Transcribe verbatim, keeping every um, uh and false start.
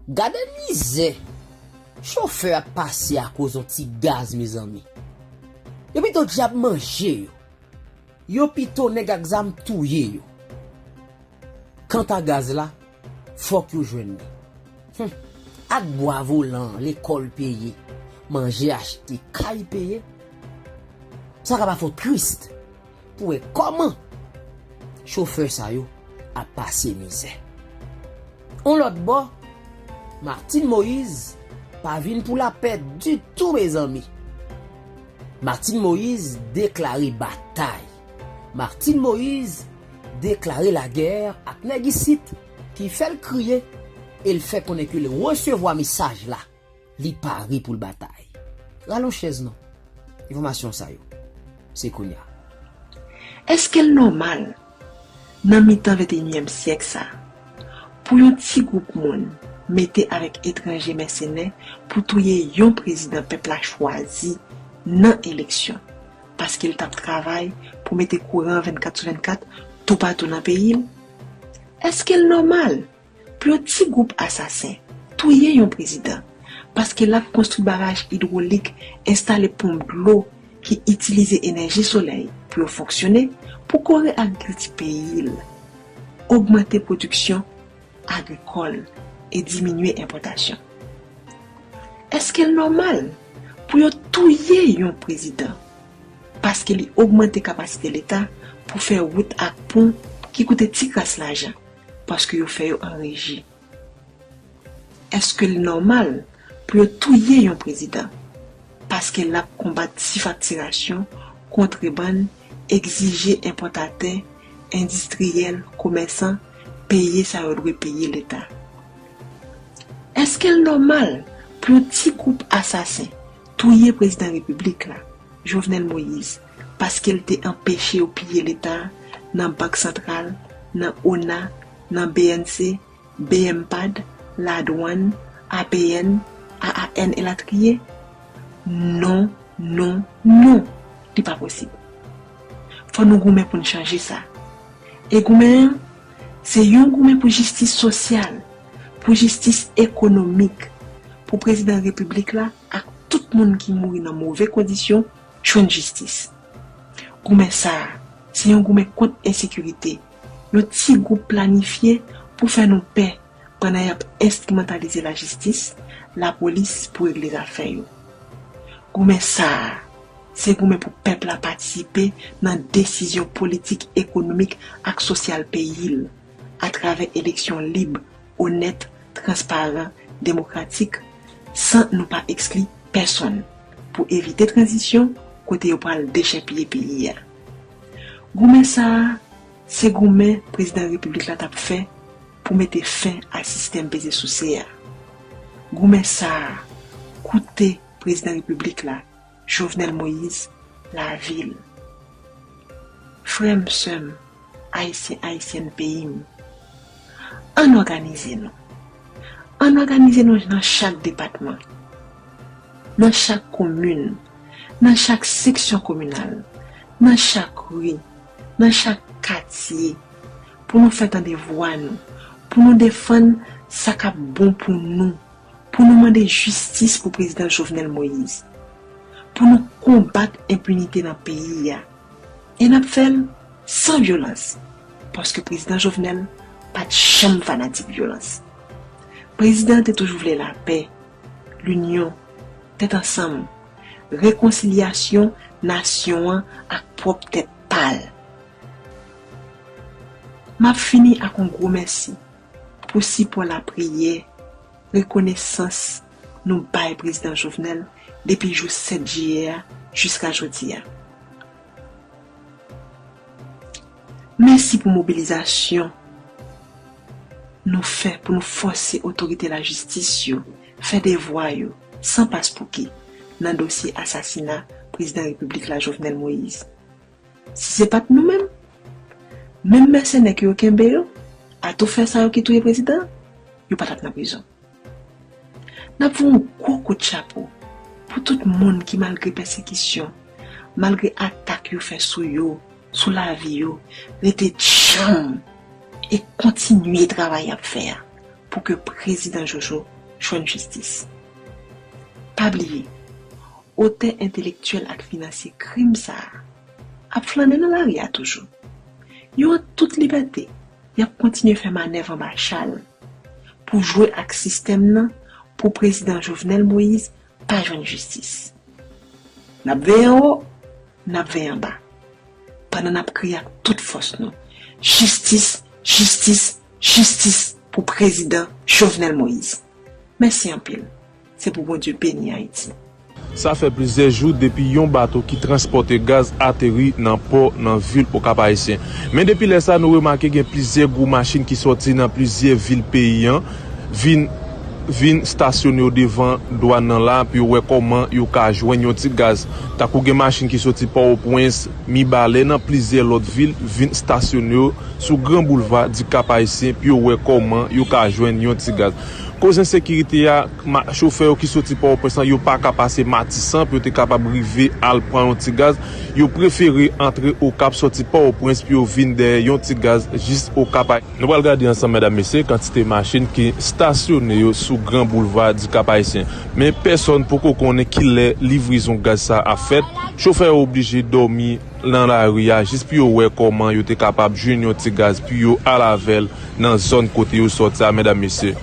Gade mizè chofè ap pase akoz yon ti gaz, mezanmi. Yo pito dyab manje yo. Yo pito nèg ak zam touye yo. Kanta gaz la, fòk yo jwenn li. Hum. Ak bwa volan, lekòl peye, manje achte, kay peye. Sa ka pa fè w tris pou wè kòman chofè sa yo ap pase mizè. On lòt bò, Martine Moïse pa vin pou lapè ditou, mezanmi. Martine Moïse deklare batay. Martine Moïse deklare lagè ak nèg isit ki fè l kriye e l fè konnen ke l resevwa mesaj la. Li pare pou l batay. Rale yon chèz non. Enfòmasyon sa yo, se kounye a. Èske l nòmal, nan mitan venteyinyèm syèk sa, pou yon ti gwoup moun mete avèk etranje mèsenè pou touye yon prezidan pèp la chwazi nan eleksyon, paske l t ap travay pou mete kouran vennkat sou vennkat toupatou nan peyi l? Èske l nòmal pou yon ti gwoup asasen touye yon prezidan paske l ap konstwi baraj idwolik, enstale ponp dlo ki itilize enèji solèy pou yo fonksyone, pou kore agrikilti peyi l, ogmante pwodiksyon agrikòl e diminye enpòtasyon? Èske l nòmal pou yo touye yon prezidan paske li ogmante kapasite Leta pou fè wout ak pon ki koute ti kras lajan, paske yo fè yo an reji? Èske l nòmal pou yo touye yon prezidan paske l ap konbat sifaktirasyon, kontrebann, egzije enpòtatè, endistriyèl, komèsan peye sa yo dwe peye Leta? Èske l nòmal pou yon ti gwoup asasen touye prezidan repiblik la, Jovenel Moïse, paske l te anpeche yo piye Leta nan Bank Santral, nan ona, nan B N C, B M pad, ladwann, A P N, A A N elatriye? Non, non, non, li pa posib. Fò nou goumen pou n chanje sa. E goumen an, se yon goumen pou jistis sosyal, pou jistis ekonomik, pou prezidan repiblik la ak tout moun ki mouri nan move kondisyon jwenn jistis. Goumen sa a, se yon goumen kont ensekirite, yon ti gwoup planifye pou fè nou pè pandan y ap enstrimantalize lajistis, lapolis pou regle zafè yo. Goumen sa a, se goumen pou pèp la patisipe nan desizyon politik, ekonomik ak sosyal peyi l, atravè eleksyon lib, onèt, transparan, demokratik, san nou pa ekskli pèsonn, pou evite tranzisyon kote yo pral dechèpiye peyi a. Goumen sa a, se goumen prezidan repiblik la t ap fè pou mete fen a sistèm peze souse a. Goumen sa a, koute prezidan repiblik la, Jovenel Moïse, lavi l. Frè m, sè m, Ayisyen, Ayisyèn peyi m, ann òganize nou. Ann òganize nou nan chak depatman, nan chak komin, nan chak seksyon kominal, nan chak ri, nan chak katye, pou nou fè tande vwa nou, pou nou defann sa k ap bon pou nou, pou nou mande jistis pou prezidan Jovenel Moïse, pou nou konbat enpinite nan peyi a. E n ap fè l san vyolans, paske prezidan Jovenel pa t janm fanatik vyolans. Prezidan an te toujou vle lapè, linyon, tèt ansanm, rekonsilyasyon nasyon an ak pwòp tèt pa l. M ap fini ak yon gwo mèsi pou sipò, lapriyè, rekonesans nou bay prezidan Jovenel depi jou sèt jiyè a jiska jodi a. Mèsi pou mobilizasyon nou fè pou nou fòse otorite lajistis yo fè devwa yo san paspouki nan dosye asasina prezidan repiblik la Jovenel Moïse. Si se pa t nou menm, menm mèsenè ke yo kenbe yo, atoufè sa yo ki touye prezidan an, yo pa t ap nan prizon. N ap voye yon gwo kout chapo pou tout moun ki, malgre pèsekisyon, malgre atak yo fè sou yo, sou lavi yo, rete djanm e kontinye travay y ap fè a pou ke prezidan Jojo jwenn jistis. Pa bliye, otè entelektyèl ak finansye krim sa a ap flannen nan lari a toujou. Yo an tout libète, y ap kontinye fè manèv anba chal pou jwe ak sistèm nan pou prezidan Jovenel Moïse pa jwenn jistis. N ap veye anwo, n ap veye anba. Pandan n ap kriye ak tout fòs nou, jistis, jistis, jistis pou prezidan Jovenel Moïse. Mèsi anpil. Se pou Bondye beni Ayiti. Sa fè plizyè jou depi yon bato ki transpòte gaz ateri nan pò nan vil Okap Ayisyen. Men depi lè sa, nou remake gen plizyè gwo machin ki sòti nan plizyè vil peyi an vin vin stasyone yo devan dwàn nan la pou yo wè kòman yo ka jwenn yon ti gaz. Tankou gen machin ki soti Pòtoprens, Mibalè, nan plizyè lòt vil vin stasyone yo sou Gran Boulva di Kap Ayisyen pou yo wè kòman yo ka jwenn yon ti gaz. Koz ensekirite a, chofè yo ki soti Pòtoprens lan, yo pa ka pase Matisan pou yo te kapab rive al pran yon ti gaz. Yo prefere antre Okap soti Pòtoprens pou yo vin dèyè yon ti gaz jis Okap. Nou pral gade ansanm, medam, mesye, kantite machin ki stasyone yo sou Gran Boulva di Kap Ayisyen. Men pèsòn poko konnen kilè livrezon gaz sa ap fèt. Chofè yo oblije dòmi nan lari a jis pou yo wè kòman yo te kapab jwenn yon ti gaz pou yo al avè l nan zòn kote yo sòti a, medam, mesye.